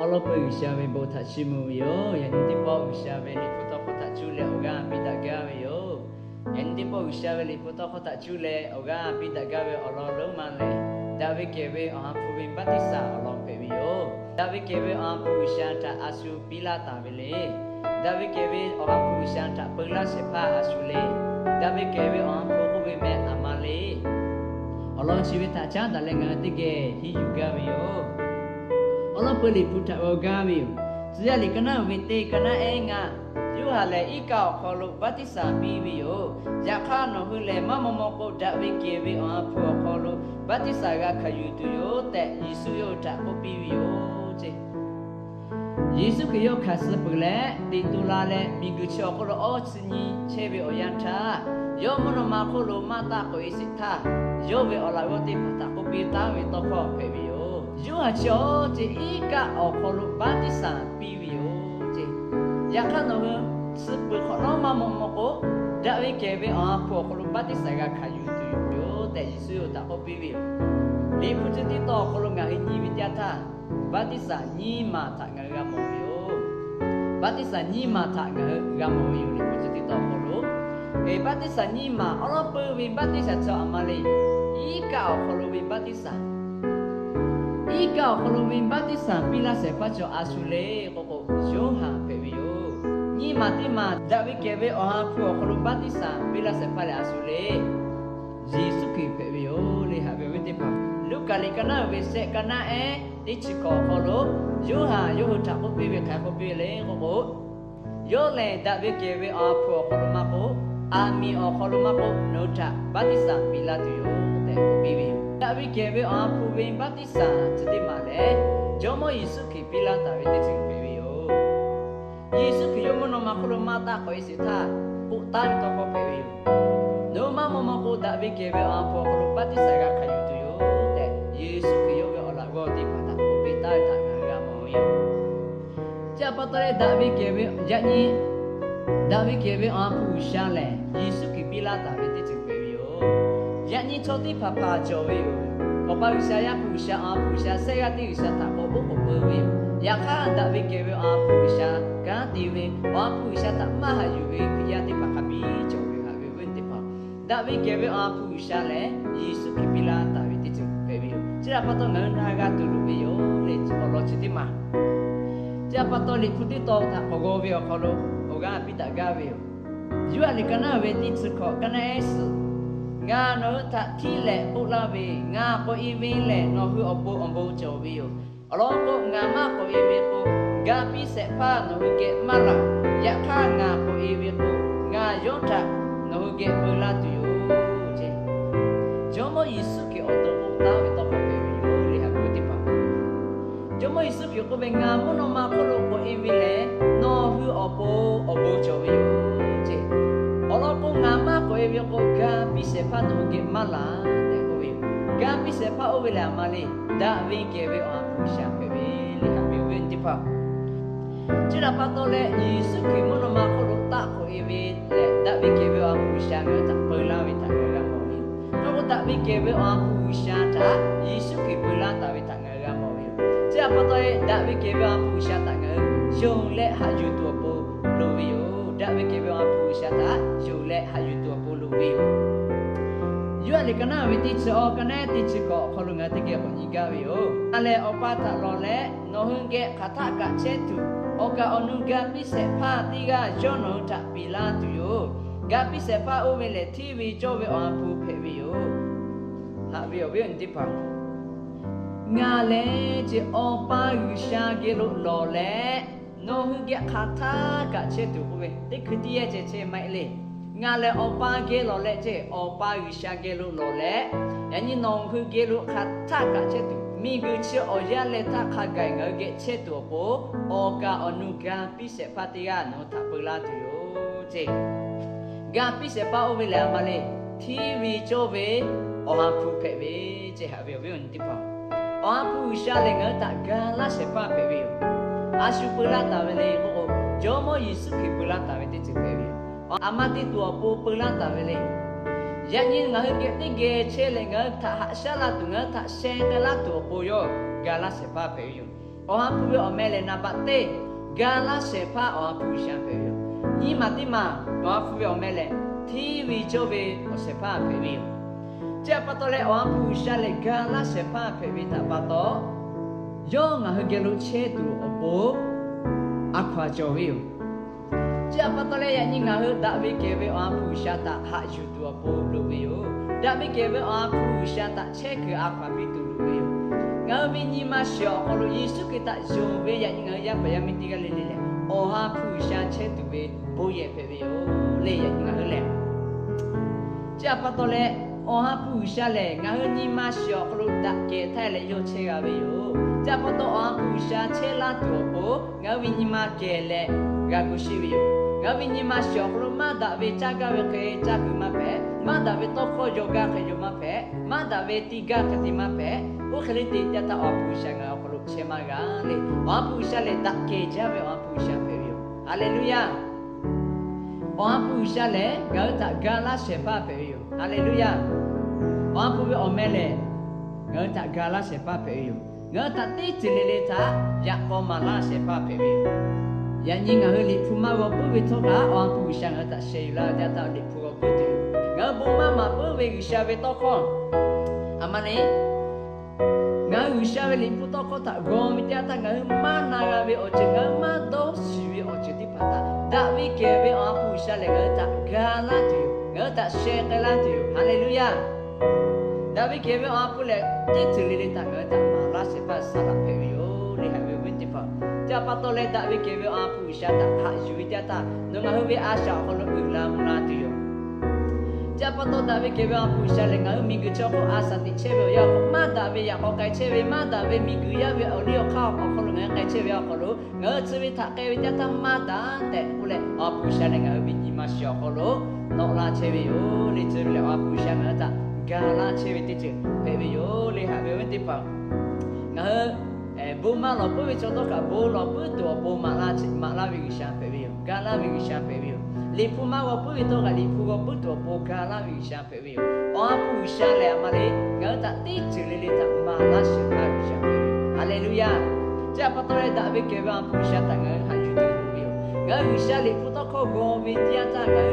Awˬ lawn peuˬ G'uiˬsha ve bon htaꞈ chiˇ mvuh ve yoˬ. Yaꞈ nyi teˇ pawˆ G'uiˬsha ve Liꞈ hpu tawˇ hkawˇ htaꞈ cuˇ leh awˬ g'aˇ piˇ daꞈ gaˇ ve yoˬ. Yaꞈ nyi teˇ pawˆ G'uiˬsha ve Liꞈ hpu tawˇ hkawˇ htaꞈ cuˇ leh awˬ g'aˇ piˇ daꞈ gaˇ ve awˬ lawn lonˉ ma lehˬ, daꞈ ve kehˬ ve Awˬ ha hpu ve baˆtiˆsaˬ awˬ lawn hpehꞈ ve yoˬ. Daꞈ ve kehˬ ve Awˬ ha hpu G'uiˬsha htaꞈ a shu piˇ laˇ taˍ ve le. Daꞈ ve kehˬ ve Awˬ ha hpu G'uiˬsha htaꞈ peu laˇ shehˍ hpaˇ a shu le. Daꞈ ve kehˬ ve Awˬ ha hpu k'oˆ ve meh aˬ ma le. Awˬ lawn chi ve htaꞈ caˉ daꞈ leh ngaˬ hui teˇ geh hiˉ yuˬ gaˇ ve yoˬ. Awˬ lawn peuˬ Liꞈ hpu htaꞈ g'aw gaˇ ve yoˬ. Tcuh yaˇ liꞈ ka naˉ uiˍ ve teˇ ka naˉ ehˉ ngaˇ, Yoˇhanˬ lehˬ iˉ kaˆ awˬ hk'aw lo baˆtiˆsaˬ piˇ ve yoˬ. Yaꞈ hk'aˇ nawˬ hui lehˬ maˇ maw maw k'o, daꞈ ve kehˬ ve Awˬ ha hpu awˬ hk'aw lo baˆtiˆsaˬ g'a hkanˍ yuˬ tuˬ yoˬ tehꞈ, Yeˍsuˆ yawˇ hui htaꞈ k'oˆ piˇ ve yoˬ ce. Yeˍsuˆ Hkriꞈ yawˇ hkanˍ suh peuˬ leh, teꞈ to la leh, miˬguiˬ chi awˬ hk'aw lo awˇ chi nyi chehˇ ve awˬ yanˇ htaˇ, yawˇ mvuhˇ naw ma hk'oˆ lo maˇ taˆ k'awꞈ e sheˍ htaˇ, yawˇ ve awˬ laꞈ g'awˇ teˇ hpaˍ htaꞈ k'oˆ piˇ taˉ ve tawˇ hkawˇ hpehꞈ ve yoˬ. Yoˇhanˬ chi awˬ ce iˉ kaˆ awˬ hk'aw lo baˆtiˆsaˬ piˇ ve yoˬ ce. Yaꞈ hk'aˇ nawˬ hui suh peuˬ hk'awꞈ nawˉ maˇ maw maw k'o, daꞈ ve kehˬ ve Awˬ ha hpu awˬ hk'aw lo baˆtiˆsaˬ g'a hkanˍ yuˬ tuˬ yoˬ tehꞈ, Yeˍsuˆ yawˇ hui htaꞈ k'oˆ piˇ ve yoˬ. Liꞈ hpu chi teˇ tawn awˬ hk'aw lo ngaˬ hui nyi ve teˇ yanˇ htaˇ, baˆtiˆsaˬ nyiˇ maˬ htaꞈ ngaˬ hui g'a mawˬ ve yoˬ. Baˆtiˆsaˬ nyiˇ maˬ htaꞈ ngaˬ hui g'a mawˬ ve yoˬ. Liꞈ hpu chi teˇ tawn awˬ hk'aw lo, e, baˆtiˆsaˬ nyiˇ maˬ awˬ lawn peuˬ ve baˆtiˆsaˬ chi aˬ ma le. Iˉ kaˆ awˬ hk'aw lo ve baˆtiˆsaˬ, iˉ kaˆ awˬ hk'aw lo ve baˆtiˆsaˬ piˇ laˇ shehˍ hpaˇ chi a shu le k'oˆ k'o, Yoˇhanˬ hpehꞈ ve yoˬ. Nyiˇ maˬ teˇ maˬ daꞈ ve kehˬ ve Awˬ ha hpu awˬ hk'aw lo baˆtiˆsaˬ piˇ laˇ shehˍ hpaˇ lehˬ a shu le, Yeˍsuˆ Hkriꞈ hpehꞈ ve yoˬ le. Haꞈ ve awˬ viˉ teˇ hpaˍ, Luˉkaꞈ liꞈ ka naˉ uiˍ ve shehˆ ka naˉ ehˉ teˇ chi hkawꞈ awˬ hk'aw lo, Yoˇhanˬ yawˇ hui htaꞈ k'oˆ piˇ ve hk'aˬ hk'e k'oˆ piˇ ve le k'oˆ k'o, yawˇ lehˬ daꞈ ve kehˬ ve Awˬ ha hpu awˬ hk'aw lo maˇ k'oˆ, aˬ miˍ awˬ hk'aw lo maˇ k'oˆ, nawˬ hui htaꞈ baˆtiˆsaˬ piˇ laˇ tuˬ yoˬ tehꞈ k'oˆ piˇ ve yoˬ. Daꞈ ve kehˬ ve Awˬ ha hpu ve baˆtiˆsaˬ chi teˇ maˬ lehˬ, Jawˇmawˇ Yeˍsuˆ Hkriꞈ piˇ laˇ taˍ ve teˇ ceuˬ hpehꞈ ve yoˬ. Yeˍsuˆ Hkriꞈ yawˇ mvuhˇ naw ma hk'oˆ lo maˇ taˆ k'awꞈ e sheˍ htaˇ, k'oˆ taˉ ve tawˇ hkawˇ hpehꞈ ve yoˬ. Nawˬ hui maˇ maw maw k'o, daꞈ ve kehˬ ve Awˬ ha hpu awˬ hk'aw lo baˆtiˆsaˬ g'a hkanˍ yuˬ tuˬ yoˬ tehꞈ, Yeˍsuˆ Hkriꞈ yawˇ ve awˬ laꞈ g'awˇ teˇ hpaˍ htaꞈ k'oˆ piˇ taˉ ve htaꞈ ngaˬ hui g'a mawˬ ve yoˬ. Chi htaꞈ pa taw leh daꞈ ve kehˬ ve yaꞈ nyi, daꞈ ve kehˬ ve Awˬ ha hpu G'uiˬsha lehˬ, Yeˍsuˆ Hkriꞈ piˇ laˇ taˍ ve teˇ ceuˬ hpehꞈ ve yoˬ. Yaꞈ nyi chaw teˇ hpaˍ hpaˍ cawˬ ve yoˬ. Awˬ pa G'uiˬsha, Yaˇ hpu G'uiˬsha, Awˬ ha hpu G'uiˬsha, sehˉ g'aˇ teˇ G'uiˬsha htaꞈ k'awꞈ oˉ k'oˍ peuˬ ve yoˬ. Yaꞈ hk'aˇ daꞈ ve kehˬ ve Awˬ ha hpu G'uiˬsha kanˉ te ve, Awˬ ha hpu G'uiˬsha htaꞈ maˇ haꞈ yuˬ ve Hkriꞈ yaˇ teˇ hpaˍ hk'a biˇ cawˬ ve. Haꞈ ve awˬ viˉ teˇ hpaˍ, daꞈ ve kehˬ ve Awˬ ha hpu G'uiˬsha lehˬ Yeˍsuˆ Hkriꞈ piˇ laˇ taˍ ve teˇ ceuˬ hpehꞈ ve yoˬ. Chi htaꞈ pa taw ngaˬ hui na g'a tuˬ loˍ ve yoˬ le. Awˬ lawn chi teˇ maˬ, chi htaꞈ pa taw Liꞈ hpu teˇ tawn htaꞈ k'awꞈ g'aw ve awˬ hk'aw lo awˬ g'aˇ piˇ daꞈ gaˇ ve yoˬ. Yoˇhanˬ liꞈ ka naˉ ve teˇ chi hkawꞈ ka naˉ ehˉ suhˍ, ngaˬ nawˬ hui htaꞈ htiˇ lehꞈ k'oˆ laˇ ve, ngaˬ k'awꞈ e ve lehˬ nawˬ hui awˬ pon awˬ bon cawˬ ve yoˬ. Awˬ lawn k'o, ngaˬ maˇ k'awꞈ e ve k'o, ga piˇ shehˍ hpaˇ nawˬ hui geh maˇ laˬ. Yaꞈ hk'aˇ ngaˬ k'awꞈ e ve k'o, ngaˬ yawˇ htaꞈ nawˬ hui geh peu laˇ tuˬ yoˬ ce. Jawˇmawˇ Yeˍsuˆ Hkriꞈ awˬ to k'oˆ taˉ ve tawˇ hkawˇ hpehꞈ ve yoˬ le. Haꞈ ve teˇ hpaˍ, Jawˇmawˇ Yeˍsuˆ Hkriꞈ k'oˆ ve, ngaˬ mvuhˇ naw ma hk'oˆ lo k'awꞈ e ve lehˬ nawˬ hui awˬ pon awˬ bon cawˬ ve yoˬ ce. Awˬ lawn k'o, ngaˬ maˇ k'awꞈ e ve k'o, ga piˇ shehˍ hpaˇ nawˬ hui geh maˇ laˬ tehꞈ k'oˆ ve yoˬ. Ga piˇ shehˍ hpaˇ oˇ ve lehˬ aˬ ma le, daꞈ ve kehˬ ve Awˬ ha hpu G'uiˬsha hpehꞈ ve le. Haꞈ ve awˬ viˉ teˇ hpaˍ, chi htaꞈ pa taw leh Yeˍsuˆ Hkriꞈ mvuhˇ naw ma hk'oˆ lo taˆ k'awꞈ e ve lehˬ, daꞈ ve kehˬ ve Awˬ ha hpu G'uiˬsha ngaˬ hui htaꞈ peu laˇ ve htaꞈ ngaˬ hui g'a mawˬ ve yoˬ. Hk'e k'o, daꞈ ve kehˬ ve Awˬ ha hpu G'uiˬsha htaꞈ Yeˍsuˆ Hkriꞈ peu laˇ taˍ ve htaꞈ ngaˬ hui g'a mawˬ ve yoˬ. Chi htaꞈ pa taw leh, daꞈ ve kehˬ ve Awˬ ha hpu G'uiˬsha htaꞈ ngaˬ hui yonˍ leh haꞈ yuˬ tuˬ awˬ pon loˍ ve yoˬ. Daꞈ ve kehˬ ve Awˬ ha hpu G'uiˬsha htaꞈ yonˍ leh haꞈ yuˬ tuˬ awˬ pon loˍ ve yoˬ. Yoˇhanˬ liꞈ ka naˉ ve teˇ chi awˬ ka naˉ ehˉ teˇ chi hkawꞈ awˬ hk'aw lo ngaˬ hui teˇ geh k'awꞈ nyi gaˇ ve yoˬ. Ngaˬ lehˬ Awˬ pa htaꞈ lawˬ leh, nawˬ hui geh hk'aˬ htaˆ kaꞈ chehˇ tuˬ, awˬ kaˍ awˬ nu ga piˇ shehˍ hpaˇ teˇ g'aˇ yawˇ nawˬ hui htaꞈ piˍ laˇ tuˬ yoˬ. Ga piˇ shehˍ hpaˇ oˇ ve lehˬ, hteˇ ve cawˇ ve Awˬ ha hpu hpehꞈ ve yoˬ. Haꞈ ve awˬ viˉ awˬ nyi teˇ hpaˍ, ngaˬ lehˬ ce Awˬ pa G'uiˬsha geh lo lawˬ leh, nawˬ hui geh hk'aˬ htaˆ kaꞈ chehˇ tuˬ k'oˆ ve, teˇ hkui teˇ yanˇ ceh chehˇ maˇ heˆ le. Ngaˬ lehˬ Awˬ pa geh lawˬ leh ce, Awˬ pa G'uiˬsha geh lo lawˬ leh, yaꞈ nyi nawˬ hui geh lo hk'aˬ htaˆ kaꞈ chehˇ tuˬ, miˬguiˬ chi awˬ yanˇ leh htaˇ hk'a gaˬ ngaˬ hui geh chehˇ tuˬ awˬ pon, awˬ kaˍ awˬ nu ga piˇ shehˍ hpaˇ teˇ g'aˇ nawˬ hui htaꞈ peu laˇ tuˬ yoˬ ce. Ga piˇ shehˍ hpaˇ oˇ ve lehˬ aˬ ma le, hteˇ ve cawˇ ve Awˬ ha hpu hpehꞈ ve ce. Haꞈ ve awˬ viˉ awˬ nyi teˇ hpaˍ, Awˬ ha hpu G'uiˬsha lehˬ ngaˬ hui htaꞈ ga laˇ shehˍ hpaˇ hpehꞈ ve yoˬ. A shu peu laˇ taˍ ve le k'oˆ k'o, Jawˇmawˇ Yeˍsuˆ Hkriꞈ peu laˇ taˍ ve teˇ ceuˬ hpehꞈ ve yoˬ. Aˬ ma te tuˬ awˬ pon peu laˇ taˍ ve le. Yaꞈ nyi ngaˬ hui geh teˇ geh chehˇ leh ngaˬ hui htaꞈ haꞈ shaˉ laˇ tuˬ, ngaˬ hui htaꞈ sheh k'ai laˇ tuˬ awˬ pon yawˇ ga laˇ shehˍ hpaˇ hpehꞈ ve yoˬ. Awˬ ha hpu ve awˬ meh lehˬ, naˍ baꞈ teˇ, ga laˇ shehˍ hpaˇ Awˬ ha hpu G'uiˬsha hpehꞈ ve yoˬ. Nyiˇ maˬ teˇ maˬ Awˬ ha hpu ve awˬ meh lehˬ, hteˇ ve cawˇ ve awˬ shehˍ hpaˇ hpehꞈ ve yoˬ. Chi htaꞈ pa taw leh, Awˬ ha hpu G'uiˬsha lehˬ ga laˇ shehˍ hpaˇ hpehꞈ ve htaꞈ pa taw, yawˇ ngaˬ hui geh lo chehˇ tuˬ awˬ pon a hkaw-anˬ cawˬ ve yoˬ. Chi htaꞈ pa taw leh, yaꞈ nyi ngaˬ hui daꞈ ve kehˬ ve Awˬ ha hpu G'uiˬsha htaꞈ haꞈ yuˬ tuˬ awˬ pon loˍ ve yoˬ. Daꞈ ve kehˬ ve Awˬ ha hpu G'uiˬsha htaꞈ chehˇ kuiˬ a hkaw-anˬ piˇ tuˬ loˍ ve yoˬ. Ngaˬ hui ve nyi ma shiˍ awˬ hk'aw lo Yeˍsuˆ Hkriꞈ htaꞈ yonˍ ve yaꞈ nyi ngaˬ hui yaˇ paˍ yaˇ miˇ teˇ g'aˇ le le lehˬ, Awˬ ha hpu G'uiˬsha chehˇ tuˬ ve bon yehˬ hpehꞈ ve yoˬ le. Yaꞈ nyi ngaˬ hui lehˬ, chi htaꞈ pa taw leh, Awˬ ha hpu G'uiˬsha lehˬ ngaˬ hui nyi ma shiˍ awˬ hk'aw lo daꞈ kehˬ htaˇ leh yawˇ chehˇ g'a ve yoˬ. Chi htaꞈ pa taw, Awˬ ha hpu G'uiˬsha chehˇ laˇ tuˬ awˬ pon ngaˬ hui ve nyi ma kehˬ leh g'a gu sheˆ ve yoˬ. Ngaˬ hui ve nyi ma shiˍ awˬ hk'aw lo maˇ daꞈ ve caˇ gaˇ ve hk'e caˇ kuiˬ maˇ hpehꞈ, maˇ daꞈ ve tawˇ hkawˇ yaw gaˇ hk'e yaw maˇ hpehꞈ, maˇ daꞈ ve te gaˇ hk'e te maˇ hpehꞈ. Oˇ hk'e le te teˇ yanˇ htaˇ, Awˬ ha hpu G'uiˬsha ngaˬ hui awˬ hk'aw lo chehˇ maˇ g'a le. Awˬ ha hpu G'uiˬsha lehˬ daꞈ kehˬ jaˇ ve Awˬ ha hpu G'uiˬsha hpehꞈ ve yoˬ. Haˍleˍluˇyaˇ. Awˬ ha hpu G'uiˬsha lehˬ ngaˬ hui htaꞈ ga laˇ shehˍ hpaˇ hpehꞈ ve yoˬ. Haˍleˍluˇyaˇ. Awˬ ha hpu ve awˬ meh lehˬ, ngaˬ hui htaꞈ ga laˇ shehˍ hpaˇ hpehꞈ ve yoˬ. Ngaˬ hui htaꞈ teˇ ceuˬ le le htaꞈ yaꞈ k'aw maˍ laˇ shehˍ hpaˇ hpehꞈ ve yoˬ. Yaꞈ nyi ngaˬ hui Liꞈ hpu maˇ g'aw puiˉ ve htawˇ kaꞈ, Awˬ ha hpu G'uiˬsha ngaˬ hui htaꞈ sheh yuˬ laˇ ve teˇ yanˇ htaˇ Liꞈ hpu g'aw puiˉ tuˬ yoˬ. Ngaˬ hui bon maˇ maˍ puiˉ ve G'uiˬsha ve tawˇ hkawˇ, aˬ ma le, ngaˬ hui G'uiˬsha ve Liꞈ hpu tawˇ hkawˇ htaꞈ g'aw ve teˇ yanˇ htaˇ, ngaˬ hui maˇ na g'a ve awˬ ceuˬ, ngaˬ hui maˇ dawˇ shiˍ ve awˬ ceuˬ teˇ hpaˍ htaꞈ daꞈ ve kehˬ ve Awˬ ha hpu G'uiˬsha lehˬ ngaˬ hui htaꞈ ga laˇ tuˬ yoˬ. Ngaˬ hui htaꞈ sheh k'ai laˇ tuˬ yoˬ. Haˍleˍluˇyaˇ. Daꞈ ve kehˬ ve Awˬ ha hpu lehˬ, teˇ ceuˬ le le htaꞈ ngaˬ hui htaꞈ maˍ laˇ shehˍ hpaˇ saˍ laꞈ hpehꞈ ve yoˬ le, haꞈ ve awˬ viˉ teˇ hpaˍ. Chi htaꞈ pa taw leh, daꞈ ve kehˬ ve Awˬ ha hpu G'uiˬsha htaꞈ haꞈ yuˬ ve teˇ yanˇ htaˇ, nawˬ ngaˬ hui ve a shaꞈ awˬ hk'aw lo uiˍ la mvuh la tuˬ yoˬ. Chi htaꞈ pa taw, daꞈ ve kehˬ ve Awˬ ha hpu G'uiˬsha lehˬ ngaˬ hui miˬguiˬ chi awˬ hk'oˆ a shaꞈ teꞈ chehˇ ve awˬ yanˇ awˬ hk'aw, maˇ daꞈ ve yaꞈ k'aw k'ai chehˇ ve, maˇ daꞈ ve miˬguiˬ yaˇ ve awˬ liˇ awˬ hk'aˇ awˬ hk'aw lo ngaˬ hui k'ai chehˇ ve awˬ hk'aw lo, ngaˬ hui chi ve htaꞈ k'ai ve teˇ yanˇ htaˇ maˇ daꞈ tehꞈ k'oˆ leh, Awˬ ha hpu G'uiˬsha lehˬ ngaˬ hui ve nyi ma shiˍ awˬ hk'aw lo nawꞈ laˇ chehˇ ve yoˬ le. Chi ve lehˬ, Awˬ ha hpu G'uiˬsha ngaˬ hui htaꞈ ga laˇ chehˇ ve teˇ ceuˬ hpehꞈ ve yoˬ le, haꞈ ve awˬ viˉ teˇ hpaˍ. Ngaˬ hui bon maˇ lawˬ puiˉ ve chaw htawˇ kaꞈ bon lawˬ puiˉ tuˬ awˬ pon maˍ laˇ ve G'uiˬsha hpehꞈ ve yoˬ. Ga laˇ ve G'uiˬsha hpehꞈ ve yoˬ. Liꞈ hpu maˇ g'aw puiˉ ve htawˇ kaꞈ Liꞈ hpu g'aw puiˉ tuˬ awˬ pon ga laˇ ve G'uiˬsha hpehꞈ ve yoˬ. Awˬ ha hpu G'uiˬsha lehˬ, aˬ ma le, ngaˬ hui htaꞈ teˇ ceuˬ le le htaꞈ maˍ laˇ shehˍ hpaˇ G'uiˬsha hpehꞈ ve yoˬ. Haˍleˍluˇyaˇ. Chi htaꞈ pa taw leh, daꞈ ve kehˬ ve Awˬ ha hpu G'uiˬsha htaꞈ ngaˬ hui haꞈ yuˬ tuˬ loˍ ve yoˬ. Ngaˬ hui G'uiˬsha Liꞈ hpu tawˇ hkawˇ g'aw ve teˇ yanˇ htaˇ, ngaˬ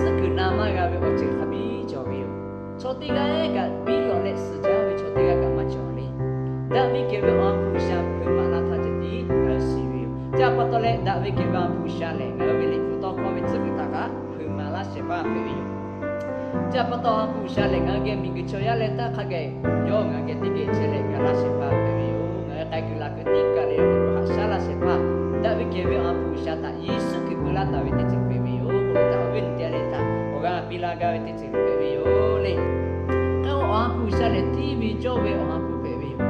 hui tcuhˉ kuiˬ na maˇ g'a ve awˬ ceuˬ hk'a biˇ cawˬ ve yoˬ. Chaw teˇ g'aˇ kaꞈ biˇ lawꞈ leh suhˍ jaˇ ve chaw teˇ g'aˇ kaꞈ maˇ cawˬ le. Daꞈ ve kehˬ ve Awˬ ha hpu G'uiˬsha hpeuꞈ maˍ laˇ htaˇ ceh tiˉ ngaˬ hui shiˍ ve yoˬ. Chi htaꞈ pa taw leh, daꞈ ve kehˬ ve Awˬ ha hpu G'uiˬsha lehˬ ngaˬ hui ve Liꞈ hpu tawˇ hkawˇ ve tcuhˉ kuiˬ htaꞈ kaꞈ hpeuꞈ maˍ laˇ shehˍ hpaˇ hpehꞈ ve yoˬ. Chi htaꞈ pa taw, Awˬ ha hpu G'uiˬsha lehˬ ngaˬ hui geh miˬguiˬ chaw yaˇ leh taˇ hk'a geh, yawˇ ngaˬ hui geh teˇ geh chehˇ leh ga laˇ shehˍ hpaˇ hpehꞈ ve yoˬ. Ngaˬ hui k'ai kuiˬ laˬ kuiˬ tiˉ kaꞈ leh awˬ hk'aw lo haꞈ shaˉ laˇ shehˍ hpaˇ, daꞈ ve kehˬ ve Awˬ ha hpu G'uiˬsha htaꞈ Yeˍsuˆ Hkriꞈ peuˬ laˇ taˍ ve teˇ ceuˬ hpehꞈ ve yoˬ. K'oˆ ve htaꞈ awˬ viˉ awˬ nyi teˇ g'aˇ le htaꞈ awˬ g'aˇ piˇ laˇ gaˇ ve teˇ ceuˬ hpehꞈ ve yoˬ le. K'o, Awˬ ha hpu G'uiˬsha lehˬ hteˇ ve cawˇ ve Awˬ ha hpu hpehꞈ ve yoˬ.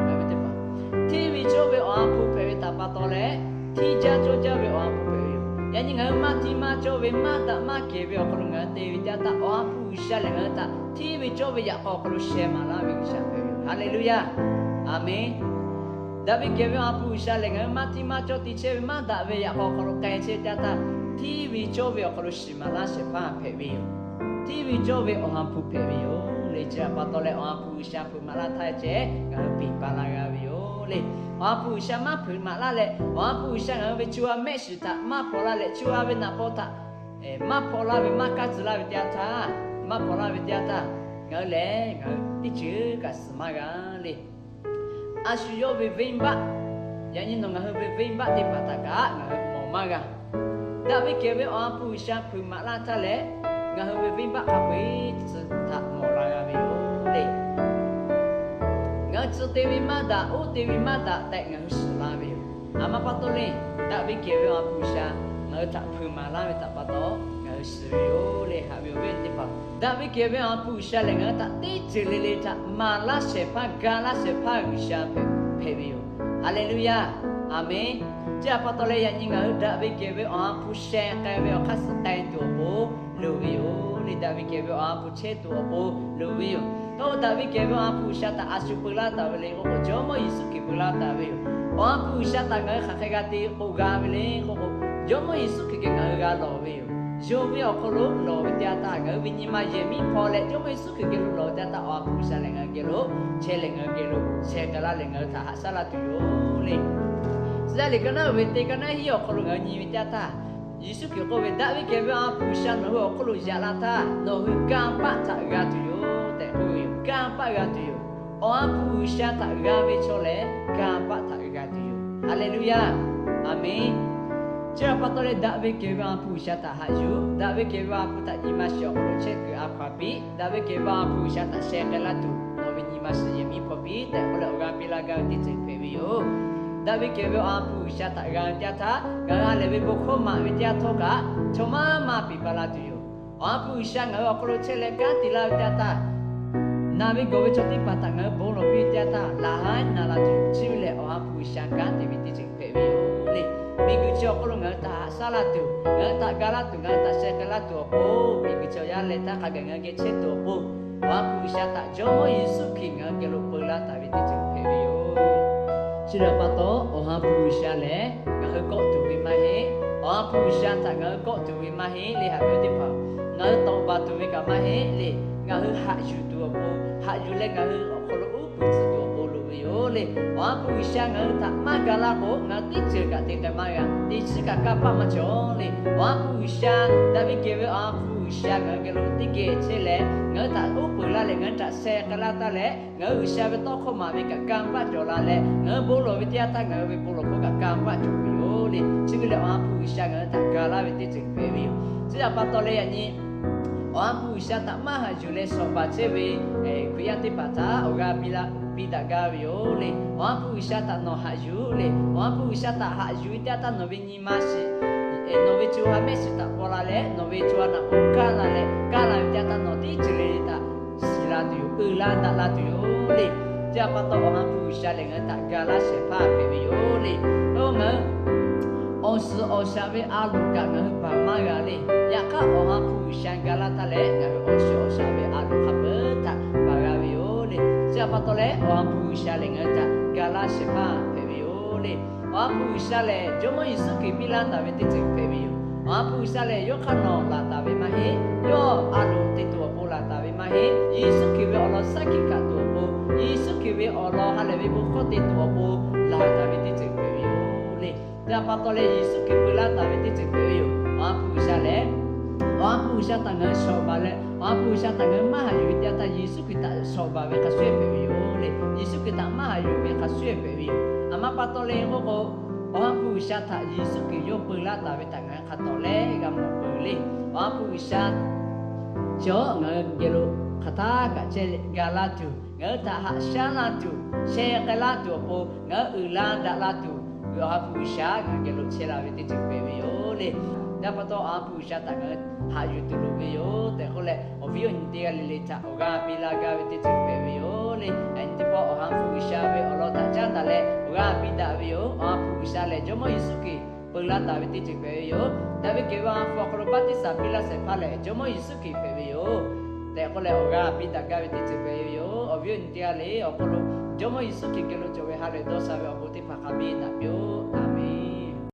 Hteˇ ve cawˇ ve Awˬ ha hpu hpehꞈ ve htaꞈ pa taw leh, hteˇ jaˇ cawˇ jaˇ ve Awˬ ha hpu hpehꞈ ve yoˬ. Yaꞈ nyi ngaˬ hui maˇ hteˇ maˇ cawˇ ve, maˇ daꞈ maˇ kehˬ ve awˬ hk'aw lo ngaˬ hui te ve teˇ yanˇ htaˇ, Awˬ ha hpu G'uiˬsha lehˬ ngaˬ hui htaꞈ hteˇ ve cawˇ ve yaꞈ k'aw awˬ hk'aw lo sheh maˍ laˇ ve G'uiˬsha hpehꞈ ve yoˬ. Haˍleˍluˇyaˇ. Aˬmenˍ. Daꞈ ve kehˬ ve Awˬ ha hpu G'uiˬsha lehˬ ngaˬ hui maˇ hteˇ maˇ cawˇ te chehˇ ve, maˇ daꞈ ve yaꞈ k'aw awˬ hk'aw lo k'ai chehˇ ve teˇ yanˇ htaˇ, hteˇ ve cawˇ ve awˬ hk'aw lo shiˍ maˍ laˇ shehˍ hpaˇ hpehꞈ ve yoˬ. Hteˇ ve cawˇ ve Awˬ ha hpu hpehꞈ ve yoˬ le. Chi htaꞈ pa taw leh, Awˬ ha hpu G'uiˬsha hpeuꞈ maˍ laˇ htaˇ ceh ngaˬ hui peˬ pa laˇ g'a ve yoˬ le. Awˬ ha hpu G'uiˬsha maˇ hpeuꞈ maˍ laˇ leh, Awˬ ha hpu G'uiˬsha ngaˬ hui ve co ha mehˆ shiˍ htaꞈ maˇ hpaw laˇ leh, co ha ve naꞈ paw htaꞈ maˇ hpaw laˇ ve, maˇ kaˇ tcuh laˇ ve teˇ yanˇ htaˇ, maˇ hpaw laˇ ve teˇ yanˇ htaˇ, ngaˬ hui lehˬ ngaˬ hui teˇ ceuˬ kaꞈ suhˍ maˇ g'a le. A shu yawˇ ve venˇbaˆ, yaꞈ nyi nawˬ ngaˬ hui ve venˇbaˆ teˇ hpaˍ htaꞈ kaꞈ ngaˬ hui mawˬ maˇ g'a. Daꞈ ve kehˬ ve Awˬ ha hpu G'uiˬsha hpeuꞈ maˍ laˇ htaˇ lehˬ, ngaˬ hui ve venˇbaˆ hk'a peu-eˬ tcuh htaꞈ mawˬ la g'a ve yoˬ le. Ngaˬ hui tcuh te ve maˇ daꞈ, oˇ te ve maˇ daꞈ tehꞈ ngaˬ hui shiˍ la ve yoˬ. Aˬ ma pa taw le, daꞈ ve kehˬ ve Awˬ ha hpu G'uiˬsha ngaˬ hui htaꞈ hpeuꞈ maˍ laˇ ve htaꞈ pa taw ngaˬ hui shiˍ ve yoˬ le, haꞈ ve awˬ viˉ teˇ hpaˍ. Daꞈ ve kehˬ ve Awˬ ha hpu G'uiˬsha lehˬ ngaˬ hui htaꞈ teˇ ceuˬ le le htaꞈ maˍ laˇ shehˍ hpaˇ, ga laˇ shehˍ hpaˇ G'uiˬsha hpehꞈ ve yoˬ. Haˍleˍluˇyaˇ. Aˬmenˍ. Chi htaꞈ pa taw leh, yaꞈ nyi ngaˬ hui daꞈ ve kehˬ ve Awˬ ha hpu sheh k'ai ve awˬ hk'aˇ suh k'ai tuˬ awˬ pon loˍ ve yoˬ le. Daꞈ ve kehˬ ve Awˬ ha hpu chehˇ tuˬ awˬ pon loˍ ve yoˬ. Oˇ, daꞈ ve kehˬ ve Awˬ ha hpu G'uiˬsha htaꞈ a shu peu laˇ taˍ ve le k'oˆ k'o, Jawˇmawˇ Yeˍsuˆ Hkriꞈ peu laˇ taˍ ve yoˬ. Awˬ ha hpu G'uiˬsha htaꞈ ngaˬ hui hk'aˬ hk'e g'a te k'o g'a ve le k'oˆ k'o, Jawˇmawˇ Yeˍsuˆ Hkriꞈ geh ngaˬ hui g'a lawˬ ve yoˬ. Yonˍ ve awˬ hk'aw lo lawˬ ve teˇ yanˇ htaˇ, ngaˬ hui ve nyi ma yehˬ miˉ hpaw leh Jawˇmawˇ Yeˍsuˆ Hkriꞈ geh lo lawˬ ve teˇ yanˇ htaˇ, Awˬ ha hpu G'uiˬsha lehˬ ngaˬ hui geh lo chehˇ leh ngaˬ hui geh lo sheh k'ai laˇ leh ngaˬ hui htaꞈ haꞈ shaˉ laˇ tuˬ yoˬ le. Yaˇ liꞈ ka naˉ uiˍ ve teˇ ka naˉ hiˉ awˬ hk'aw lo ngaˬ hui nyi ve teˇ yanˇ htaˇ, Yeˍsuˆ Hkriꞈ k'oˆ ve, Daꞈ ve kehˬ ve Awˬ ha hpu G'uiˬsha nawˬ hui awˬ hk'aw lo yaꞈ la htaˇ, nawˬ hui kanˇ paˆ htaꞈ g'a tuˬ yoˬ tehꞈ k'oˆ ve yoˬ. Kanˇ paˆ g'a tuˬ yoˬ. Awˬ ha hpu G'uiˬsha htaꞈ g'a ve chaw lehˬ, kanˇ paˆ htaꞈ g'a tuˬ yoˬ. Haˍleˍluˍyaˇ. Aˍmenˍ. Chi htaꞈ pa taw leh, daꞈ ve kehˬ ve Awˬ ha hpu G'uiˬsha htaꞈ haꞈ yuˬ. Daꞈ ve kehˬ ve Awˬ ha hpu htaꞈ nyi ma shiˍ awˬ hk'aw lo chehˇ kuiˬ a hkaw a piˇ. Daꞈ ve kehˬ ve Awˬ ha hpu G'uiˬsha htaꞈ sheh k'ai laˇ tuˬ, nawˬ ve nyi ma shiˍ yehˬ miˉ hpaw piˇ tehꞈ k'oˆ leh awˬ g'aˇ piˇ laˇ gaˇ ve teˇ ceuˬ hpehꞈ ve yoˬ. Daꞈ ve kehˬ ve Awˬ ha hpu G'uiˬsha htaꞈ g'a ve teˇ yanˇ htaˇ, ngaˬ hui ha lehˬ ve bon hkawˇ maˍ ve teˇ yanˇ htawˇ kaꞈ, chaw maˇ maˇ piˍ pa la tuˬ yoˬ. Awˬ ha hpu G'uiˬsha ngaˬ hui awˬ hk'aw lo chehˇ leh kanˉ te laˇ ve teˇ yanˇ htaˇ, naˬ ve gawˬ ve chaw teˇ hpaˍ htaꞈ ngaˬ hui bon lawˬ piˇ ve teˇ yanˇ htaˇ, laˬ haˉ naˬ la tuˬ yoˬ. Chi ve lehˬ, Awˬ ha hpu G'uiˬsha kanˉ te ve teˇ ceuˬ hpehꞈ ve yoˬ le. Miˬguiˬ chi awˬ hk'aw lo ngaˬ hui htaꞈ haꞈ shaˉ laˇ tuˬ, ngaˬ hui htaꞈ ga laˇ tuˬ, ngaˬ hui htaꞈ sheh k'ai laˇ tuˬ awˬ pon, miˬguiˬ chi awˬ yanˇ leh htaˇ hk'a gaˬ ngaˬ hui geh chehˇ tuˬ awˬ pon, Awˬ ha hpu G'uiˬsha htaꞈ Jawˇmawˇ Yeˍsuˆ Hkriꞈ ngaˬ hui geh lo peu laˇ taˍ ve teˇ ceuˬ hpehꞈ ve yoˬ. Chi htaꞈ pa taw, Awˬ ha hpu G'uiˬsha lehˬ ngaˬ hui kawˆ tuˬ ve maˇ heˆ. Awˬ ha hpu G'uiˬsha htaꞈ ngaˬ hui kawˆ tuˬ ve maˇ heˆ le, haꞈ ve teˇ hpaˍ, ngaˬ hui tawꞈ baˬ tuˬ ve kaꞈ maˇ heˆ le. Ngaˬ hui haꞈ yuˬ tuˬ awˬ pon, haꞈ yuˬ leh ngaˬ hui awˬ hk'aw lo uˉ peunˍ tcuh tuˬ awˬ pon loꞈ ve yoˬ le. Awˬ ha hpu G'uiˬsha ngaˬ hui htaꞈ maˇ ga laˇ k'o, ngaˬ hui teˇ ceuˬ kaꞈ te k'ai maˇ g'a. Teˇ chiˉ kaꞈ kanˇ paˆ maˇ cawˬ le. Awˬ ha hpu G'uiˬsha, daꞈ ve kehˬ ve Awˬ ha hpu G'uiˬsha ngaˬ hui geh lo teˇ geh chehˇ leh, ngaˬ hui htaꞈ uˉ peunˍ laˇ leh ngaˬ hui htaꞈ sheh k'ai laˇ taˇ leh, ngaˬ hui G'uiˬsha ve tawˇ hkawˇ maˍ ve kaꞈ kanˇ paˆ cawˬ la leh, ngaˬ hui bon lawˬ ve teˇ yanˇ htaˇ ngaˬ hui ve bon lawˬ hkawˇ kaꞈ kanˇ paˆ cawˬ ve yoˬ le. Chi ve lehˬ, Awˬ ha hpu G'uiˬsha ngaˬ hui htaꞈ ga laˇ ve teˇ ceuˬ hpehꞈ ve yoˬ. Chi htaꞈ pa taw leh yaꞈ nyi Awˬ ha hpu G'uiˬsha htaꞈ maˇ haꞈ yuˬ leh shawˍ baˬ chehˇ ve Hkriꞈ yaˇ teˇ hpaˍ htaꞈ awˬ g'aˇ piˇ daꞈ gaˇ ve yoˬ le. Awˬ ha hpu G'uiˬsha htaꞈ nawˬ haꞈ yuˬ le. Awˬ ha hpu G'uiˬsha htaꞈ haꞈ yuˬ ve teˇ yanˇ htaˇ nawˬ ve nyi ma shiˍ, nawˬ ve co ha mehˆ shiˍ htaꞈ paw la leh, nawˬ ve co ha naꞈ k'oˆ kaˇ la leh, kaˇ la ve teˇ yanˇ htaˇ nawˬ teˇ ceuˬ le le htaꞈ shiˍ la tuˬ yoˬ, uiˍ la daꞈ la tuˬ yoˬ le. Chi htaꞈ pa taw, Awˬ ha hpu G'uiˬsha lehˬ ngaˬ hui htaꞈ ga laˇ shehˍ hpaˇ hpehꞈ ve yoˬ le. Oˇ, ngaˬ hui awˬ suhˍ awˬ shaˍ ve a loˍ kaꞈ ngaˬ hui baˬ maˇ g'a le. Yaꞈ hk'aˇ, Awˬ ha hpu G'uiˬsha ga laˇ taˇ leh, ngaˬ hui awˬ suhˍ awˬ shaˍ ve a loˍ hk'a peuˬ htaꞈ baˬ g'a ve yoˬ le. Chi htaꞈ pa taw leh, Awˬ ha hpu G'uiˬsha lehˬ ngaˬ hui htaꞈ ga laˇ shehˍ hpaˇ hpehꞈ ve yoˬ le. Awˬ ha hpu G'uiˬsha lehˬ Jawˇmawˇ Yeˍsuˆ Hkriꞈ piˇ laˇ taˍ ve teˇ ceuˬ hpehꞈ ve yoˬ. Awˬ ha hpu G'uiˬsha lehˬ yawˇ hk'aˇ nawˬ laˬ taˍ ve maˇ heˆ. Yawˇ a loˍ te tuˬ awˬ pon laˬ taˍ ve maˇ heˆ. Yeˍsuˆ Hkriꞈ ve awˬ lawn shaˉ hkiˆ kaꞈ tuˬ awˬ pon, Yeˍsuˆ Hkriꞈ ve awˬ lawn ha lehˬ ve bon hkawˇ te tuˬ awˬ pon laˬ taˍ ve teˇ ceuˬ hpehꞈ ve yoˬ le. Chi htaꞈ pa taw leh, Yeˍsuˆ Hkriꞈ peu laˇ taˍ ve teˇ ceuˬ hpehꞈ ve yoˬ. Awˬ ha hpu G'uiˬsha lehˬ, Awˬ ha hpu G'uiˬsha htaꞈ ngaˬ hui shawˍ baˬ leh, Awˬ ha hpu G'uiˬsha htaꞈ ngaˬ hui maˇ haꞈ yuˬ ve teˇ yanˇ htaˇ, Yeˍsuˆ Hkriꞈ htaꞈ shawˍ baˬ ve hk'a shuˍ hpehꞈ ve yoˬ le. Yeˍsuˆ Hkriꞈ htaꞈ maˇ haꞈ yuˬ ve hk'a shuˍ hpehꞈ ve yoˬ. Aˬ ma pa taw leh k'oˆ k'o, Awˬ ha hpu G'uiˬsha htaꞈ Yeˍsuˆ Hkriꞈ yawˇ peu laˇ taˍ ve htaꞈ ngaˬ hui hk'a tawˍ leh g'a mawˬ peuˬ le. Awˬ ha hpu G'uiˬsha chi awˬ ngaˬ hui geh lo hk'aˬ htaˇ kaꞈ chehˇ leh ga laˇ tuˬ, ngaˬ hui htaꞈ haꞈ shaˉ laˇ tuˬ, sheh k'ai laˇ tuˬ awˬ pon, ngaˬ hui uiˍ la daꞈ la tuˬ, Awˬ ha hpu G'uiˬsha ngaˬ hui geh lo chehˇ la ve teˇ ceuˬ hpehꞈ ve yoˬ le. Chi htaꞈ pa taw, Awˬ ha hpu G'uiˬsha htaꞈ ngaˬ hui haꞈ yuˬ tuˬ loˍ ve yoˬ tehꞈ k'oˆ leh, awˬ viˉ awˬ nyi teˇ g'aˇ le le htaꞈ awˬ g'aˇ piˇ laˇ gaˇ ve teˇ ceuˬ hpehꞈ ve yoˬ le. Yaꞈ nyi teˇ pawˆ Awˬ ha hpu G'uiˬsha ve awˬ lawn htaꞈ caˉ daꞈ leh awˬ g'aˇ piˇ daꞈ ve yoˬ. Awˬ ha hpu G'uiˬsha lehˬ Jawˇmawˇ Yeˍsuˆ Hkriꞈ peu laˇ taˍ ve teˇ ceuˬ hpehꞈ ve yoˬ. Daꞈ ve kehˬ ve Awˬ ha hpu awˬ hk'aw lo baˆtiˆsaˬ piˇ laˇ shehˍ hpaˇ lehˬ Jawˇmawˇ Yeˍsuˆ Hkriꞈ hpehꞈ ve yoˬ tehꞈ k'oˆ leh awˬ g'aˇ piˇ daꞈ gaˇ ve teˇ ceuˬ hpehꞈ ve yoˬ. Awˬ viˉ awˬ nyi teˇ g'aˇ le awˬ hk'aw lo Jawˇmawˇ Yeˍsuˆ Hkriꞈ geh lo cawˬ ve ha lehˬ dawˇ sha ve awˬ bon teˇ hpaˍ hk'a biˇ naꞈ piˇ-oˆ.